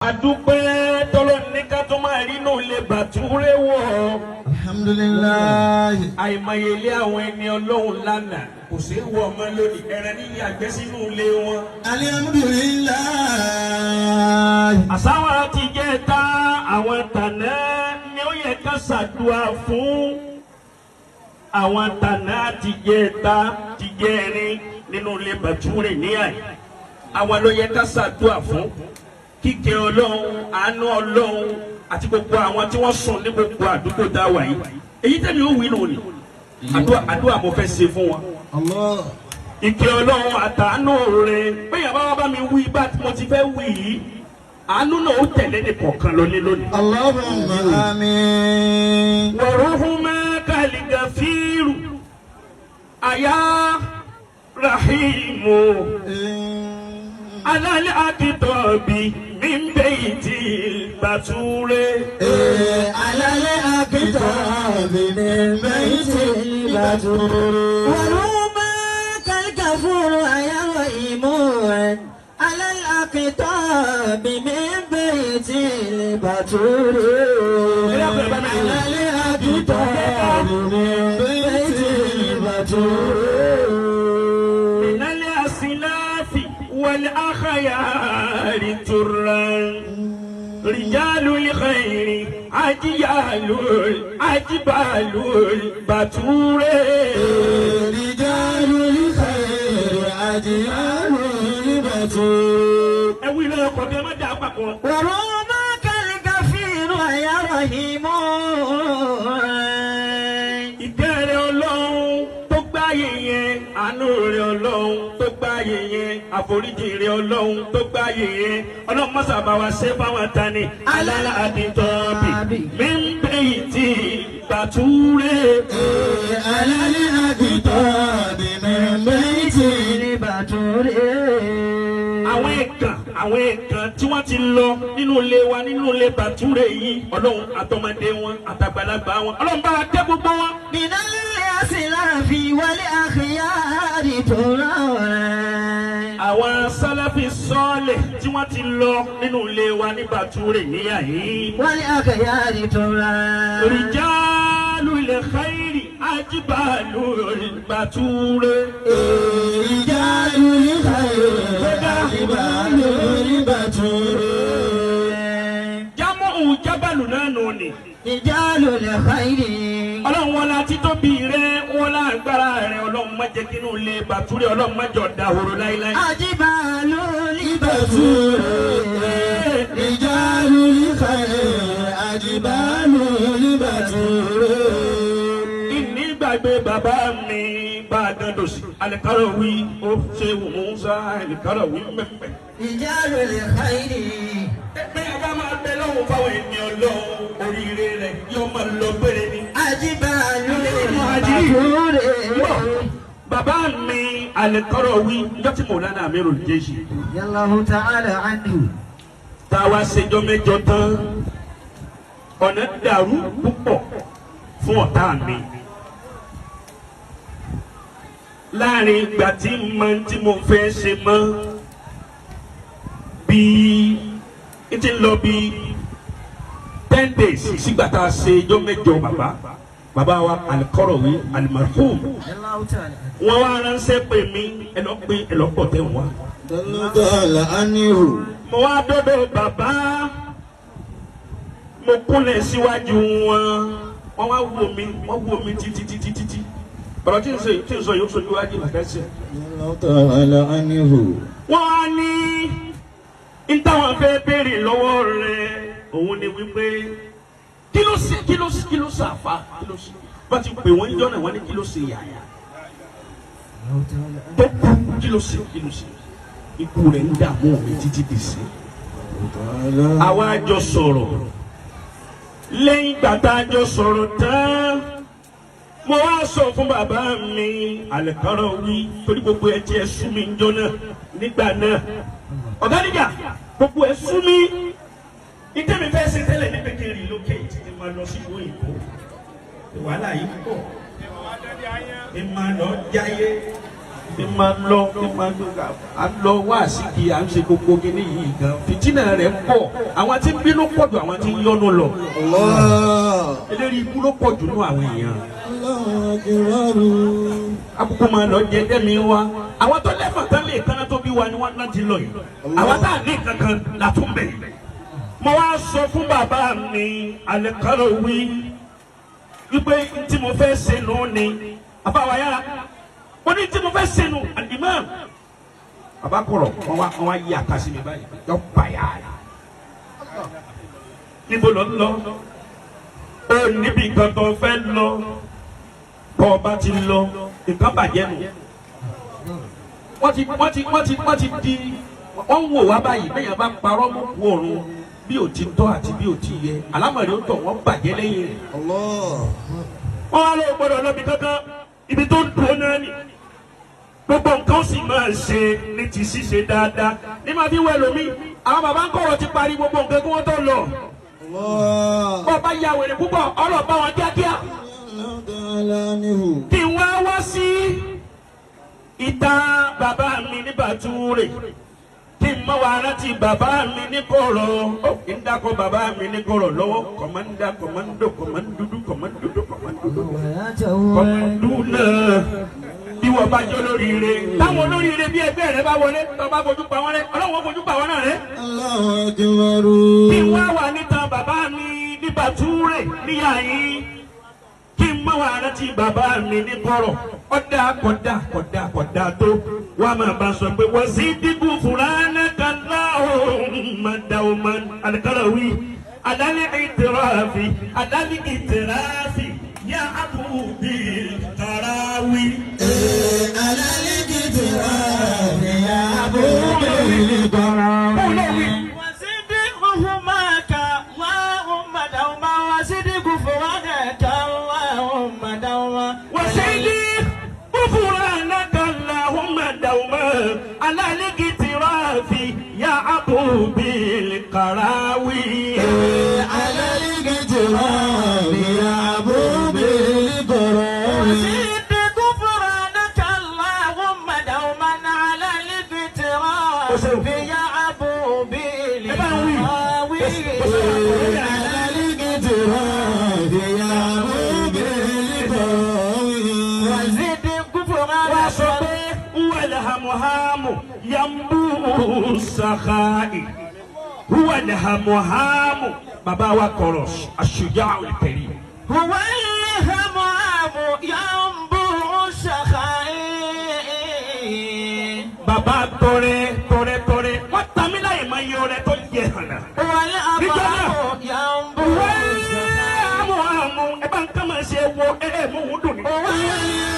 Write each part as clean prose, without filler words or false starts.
Adúpẹ́ tọ́lọ́ ní ká tó máa rí inú ilé bàtúrẹ́ wọ̀. Alhamdulilayi. Àìmọye ilé àwọn ẹni Ọlọ́run lánàá kò sí wọ ọmọ lónìí, ẹran níyì àgbẹ̀ sínú ilé wọn. Alhamdulilayi. Àsáwọn ti jẹ́ ta àwọn tànà ni ó yẹ ká ṣàdúrà fún. Àwọn tànà ti jẹ́ ta ti jẹ́ ẹrin nínú ilé bàtúrẹ́ níyà yìí. Àwọn ló yẹ ká ṣàdúrà fún. Kíkẹ́ Ọlọ́run, àánú Ọlọ́run àti gbogbo àwọn tí wọ́n sùn ní gbogbo àdúgbò tá a wà yìí. Èyí tẹ̀lé ó wí nù ni. Àdúrà, àdúrà mo fẹ́ ṣe fún wọn. Allah. Ìkẹ́ Ọlọ́run àtàánú rẹ̀, bẹ́ẹ̀ bá wá bá mi wí bá mo ti fẹ́ wí yìí, àánú náà ó tẹ̀lé ní kọ̀ọ̀kan lọ ní lónìí. Allahumma amin. ورحمك الغفير أيا رحيم على الأكتاب من بيت البتول. على الأكتاب من بيت البتول. ورحمك الغفور يا رحيم على الأقطاب من بيت البتول. على الأكتاب من بيت البتول. من الأسلاف والأخيار ترا رجال الخير أجيال أجبال البتول. رجال الخير أجيال البتول. Ẹ wí lọ́yọ̀ kọ̀ bí ẹ má dà papọ̀. ورحمك الغفور يا رحيم. Ìkẹ́ rẹ̀ Ọlọ́run tó gbáyé yẹn, àánú rẹ̀ Ọlọ́run tó gbáyé yẹn, àforíjì rẹ̀ Ọlọ́run tó gbáyé yẹn, Ọlọ́run mọ́sà bá wa ṣe fáwọn tani. على الأقطاب من بيت bàtúrẹ́. على الأقطاب من بيت البتول. Àwọn ẹ̀kan tí wọ́n ti lọ nínú ilé wa, nínú ilé bàtúrẹ́ yìí, Ọlọ́run, àtọmọdé wọn àtàgbàlagbà wọn, Ọlọ́run bá wa tẹ́ gbogbo wọn. من الأسلاف والأخيار ترى. Àwọn sálàfí sọ́ọ̀lẹ̀ tí wọ́n ti lọ nínú ilé wa ní bàtúrẹ́ níyà yìí. والأخيار ترى. رجال الخير أجبال البتول. رجال الخير أجبال البتول. جمع جبل náà nù ni. رجال الخير. Ọlọ́run, wọn la títóbi rẹ, wọn la agbára rẹ, Ọlọ́run, má jẹ́ kínú ilé bàtúrẹ́, Ọlọ́run, má jọ dahoro láíláí. أجبال البتول. رجال الخير أجبال البتول. Ìní gbàgbé bàbá mi bá a dán dòsì Alikarawi, ó ṣe Musa Alikarawi mẹ́fẹ̀. رجال الخير. Ẹgbẹ́ yàrá máa bẹ lọ́wọ́ fáwọn ènìyàn lọ́wọ́, oríire rẹ̀ yóò máa lọ gbére ni. أجبال Muhajiri. البتول. Bàbá mi Alikarawi, njọ́ tí Mọ̀lánà Amirul Jaysh رضي الله تعالى عنه. tá a wá ṣèjọ́ mẹ́jọ tán, ọ̀nà dàrú púpọ̀ fún ọ̀tá mi. Láàrin ìgbà tí mo tí mo fẹ́ ṣe mọ́ bí n ti lọ bí 10 days sígbà tá a ṣe ijọ́ mẹ́jọ bàbá wa Alikọ́rọ̀wé alimarhum, رضي الله تعالى عنه. wọ́n wá ránṣẹ́ pè mí, ẹ lọ pé ẹ lọ pọ̀ tẹ̀ wá. تعالى عنه. Mo wá dọ́dọ̀ bàbá, mo kúnlẹ̀ síwájú wọn, wọ́n wá wò mí, wọ́n wò mí títí títí títí. Ọ̀rọ̀ tí ń sọ yóò sojú wájú bàtà sí. تعالى عنه. Wọ́n á ní n táwọn fẹ́ béèrè lọ́wọ́ rẹ̀ òun ni wípé kí ló ṣe, kí ló ṣe, kí ló ṣe àfa, kí ló ṣe bá ti pè wọ́n jọ́ náà, wọ́n ní kí ló ṣe yàyà tó kú, kí ló ṣe, kí ló ṣe, ikú rẹ̀ ń dààmú mi títí dì sí. Àwa jọ sọ̀rọ̀. Lẹ́yìn ìgbà tá a jọ sọ̀rọ̀ tán, mo wá sọ fún bàbá mi Alikarawi, torí gbogbo ẹ tiẹ̀ sú mi njọ́ náà nígbà náà, ọ̀gá níjà, gbogbo ẹ sú mi. Ìtẹ́mi fẹ́ ṣe tẹ́lẹ̀ ní pé kí n relocate, kí n máa lọ sí ìlú òyìnbó, wàhálà yìí pọ̀, kí n máa lọ jáyé. Ní máa lọ, ní máa lọ, à ń lọ wá síbi à ń ṣe gbogbo kíní yìí gan. Fìtínà rẹ̀ pọ̀, àwọn tí ń bínú pọ̀ jù àwọn tí ń yọnu lọ. Allah. Eléyìí ikú ló pọ̀ jù nú àwọn èèyàn. Allahu akbar. Akókó máa lọ jẹ dẹ́mi wa. Àwọn tó lẹ́fọ̀n tán lè kánná tó bí wa ni wọ́n láti lọ yìí. Àwọn tá a ní kankan la tún bẹ̀. Mo wá sọ fún bàbá mi Al-Qarawi wípé tí mo fẹ́ ṣe nù ni àbáwá yára. Mo ní tí mo fẹ́ ṣe nù, al-imam. Bàbá kọ̀rọ̀ wọ́n wá yí àkàsí mi báyìí. Yọ bàyà. Níbo lọ ń lọ? Ó níbi kan tó fẹ́ lọ. Bọ́ ọ bá ti lọ, nǹkan bàjẹ́ nù. Wọ́n ti di wọ́n ń wò wá báyìí. Bẹ́ẹ̀ yẹn bá parọ́ mọ́ kú ọ̀run bí ò ti tọ́ àti bí ò ti yẹ, àlámọ̀rí ó tọ̀ wọ́n bàjẹ́ lẹ́yìn rẹ̀. Allah. Wọ́n wá lóò gbọ́dọ̀ lọ́bi kankan, ibi tó ń dùn náà ni gbogbo nǹkan ó sì máa ṣe ní ti ṣíṣe dáadáa ní máa fi wẹ̀ lómi. Àwọn bàbá ń kọ̀rọ̀ ti parí gbogbo nǹkan kí wọ́n tó lọ. Allah. Bọ́ bá ya wèrè púpọ̀, ọ̀rọ̀ bá wọn kíákíá. Allahu ta'ala anhu. Kí n wá wá sí ìta bàbá mi ní Bàtúrè, kí n má wá rántí bàbá mi ní kọ̀rọ̀. Ó kí n dákọ̀ bàbá mi ní kọ̀rọ̀ lọ́wọ́. Kọ̀mọ́ndà, kọ̀mọ́ndò, kọ̀mọ́ndúdú, kọ̀mọ́ndúdú, kọ̀mọ́ndúdú, kọ̀mọ́ndú náà. Bí wọ́n bá jẹ́ olóríire, táwọn olóríire bí ẹgbẹ́ rẹ bá wọlé, tó bá fojú pa wọ́n rẹ, Ọlọ́run fojú pa wọ́n náà rẹ. Allahu akbar. Kí n wá wà níta bàbá mi ní Bàtúrè níyà yín, kí n má wà rántí bàbá mi ní kọ̀rọ̀, ọ̀dà kọ̀dà kọ̀dà kọ̀dà tó wà máa bá sọ pé wọ́n sì dínkù fúlànà kàlá òun Al-Qarawi alali itirafi, alali itirafi ya abudi tarawi. Alal-iktirafi ya Abu Qarawi. Bóun náà wí. وزد غفرانك اللهم دوما، وزد غفرانك اللهم دوما. وسيدي غفرانك اللهم دوما على الاقتراف يا أبو بالقراوي. Alal-iktirafi ya Abu Qarawi. وزد غفرانك اللهم دوما على الاقتراف يا أبو بالقراوي. Alal-iktirafi ya Abu Qarawi. وزد غفرانك وصبي والهمهام ينبوع السخاء، هو الهمهام. بابا وكروس الشجاع الكريم. هو الهمام ينبوع السخاء. Bàbá tọrẹ tọrẹ tọrẹ, wọ́n ta mí láyè máa yọ ọrẹ tó yẹ hànà. والأمام ينبوع السخاء. Àmú àmú ẹ bá ń kọ́ máa ṣe wo ẹ ẹ mú òun dùn ní. هو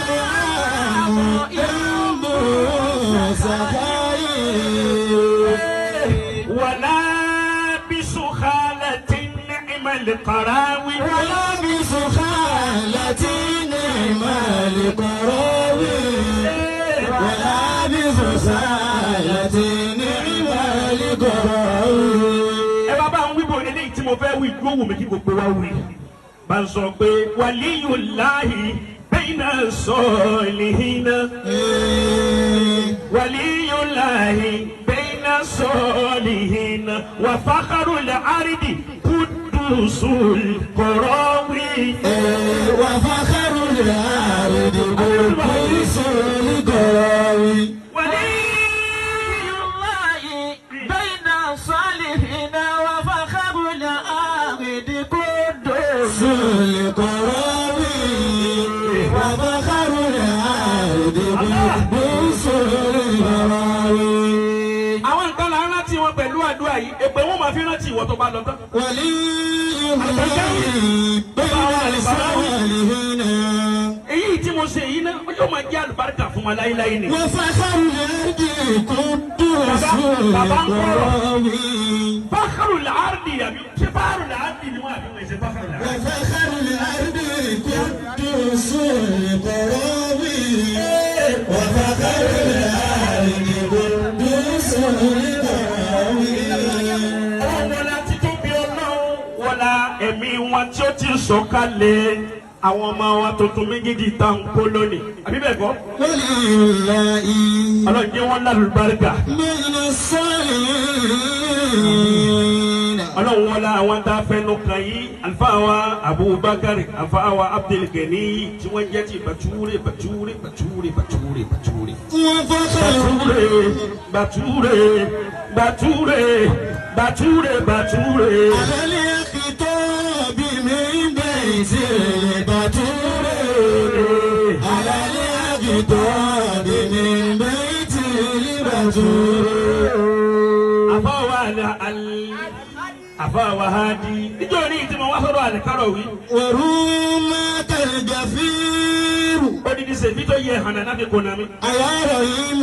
الهمام ينبوع السخاء. ولا بسخالة نعم القراوي. ولا بسخالة نعم القراوي، ولا بسخالة نعم القراوي. Ẹ bá bá ń wíbo eléyìí tí mo fẹ́ wí, yóò wù mí kí gbogbo wa wí. Bá ń sọ pé waliyullahi bayna salihina. Waliyullahi bayna salihina wa fakharul ardi qudusul qarawi. وفخر الأرض قدوس القراوي. ولي الله بين الصالحين وفخر الأرض قدوس القراوي، وفخر الأرض قدوس القراوي. Àwọn nǹkan là ń rántí wọn pẹ̀lú àdúrà yìí, èpè wọn máa fi rántí ìwọ tó bá lọ tán. ولي الله بين الصالحين. Èyí tí mo ṣe yìí náà yóò máa jẹ́ àlùbáríkà fún wa láéláé ni. وفخر الأرض قدوس القراوي. Fákàrù làárì àbí ṣé fákàrù làárì ni wọn àbí wọn ṣe fákàrù làárì? وفخر الأرض قدوس القراوي، وفخر الأرض قدوس القراوي. Ọlọ́run wọlá títóbi, Ọlọ́run wọlá ẹ̀mí wọn tí ó ti sọ̀kalẹ̀. Àwọn ọmọ wa tuntun méjèèjì tá ń kó lónìí. Àbí bẹ́ẹ̀ kọ́? ولي الله Ọlọ́run jẹ́ wọ́n lálùbáríkà. بين الصالحين. Ọlọ́run wọlé àwọn tá a fẹnu kàn yìí, àlùfáà wa Abubakar, àlùfáà wa Abdulgani, tí wọ́n jẹ́ ti Bature, Bature, Bature, Bature, Bature. وفخر Bature, Bature, Bature, Bature. على الخطاب من بيت البتول، على الخطاب من بيت البتول. Àfáà àfáà wa Hadi. Níjọ́ ní tí mo wá sọ́dọ̀ àlìkárọ̀ wí. ورومك الجفير. Odidi sèbí tó yẹ hànà náà fi kò nà mí. أيا رحيم.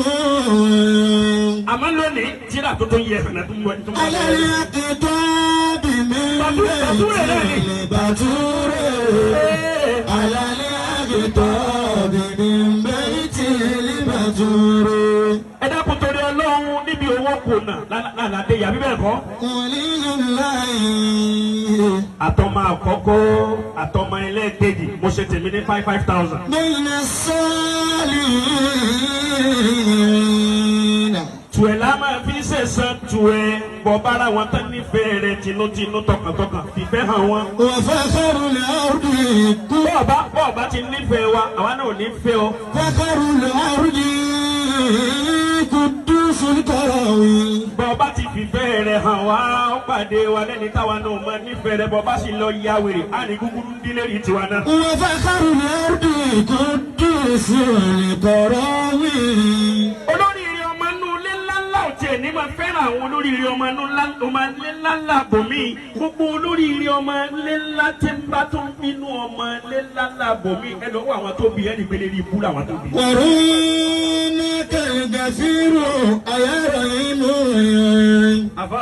Àmọ́ lónìí, tíra tó tó yẹ hànà tó mọ̀ tó mọ̀. على الخطاب من بتول. بيت البتول، على الخطاب من بيت البتول. Ẹ dákun torí Ọlọ́run, níbi owó kò nà lálàdé yàbí bẹ́ẹ̀ kọ́. ولي الله. Àtọmọ àkọ́kọ́, àtọmọ ẹlẹ́ẹ̀kejì, mo ṣe tèmi ní 5,000. بين الصالحين. Tùẹ̀ la máa fi ṣẹ̀san tùẹ̀ bọ̀ bára wọn tán nífẹ̀ẹ́ rẹ̀ tinútinú tọkàntọkàn fìfẹ́ hàn wọn. وفخر الأرض. Bọ́ọ̀bá ti nífẹ̀ẹ́ wa, àwa náà ò ní fẹ́ ọ. فخر الأرض قدوس الكروي. Bọ́ọ̀bá ti fìfẹ́ rẹ̀ hàn wá, ó pàdé wa lẹ́ni táwa náà máa nífẹ̀ẹ́ rẹ̀. Bọ́ọ̀bá sì lọ ya wèrè, á ní gúgúrú ń dílé rí tiwa náà. وفخر الأرض قدوس الكروي. Olóríire ọmọ inú ilé ńláńlá ò tiẹ̀ ní máa fẹ́ràn àwọn olóríire ọmọ inú ọmọ ilé ńláńlá bòmí. Gbogbo olóríire ọmọ ilé ńlá tí ń bá tó ń bínú ọmọ ilé ńláńlá bòmí, ẹ lọ́wọ́ àwọn tó bí ẹni gbélé rí ibú làwọn tó bí. ورونك الغفير أيا رحيم. Àfa.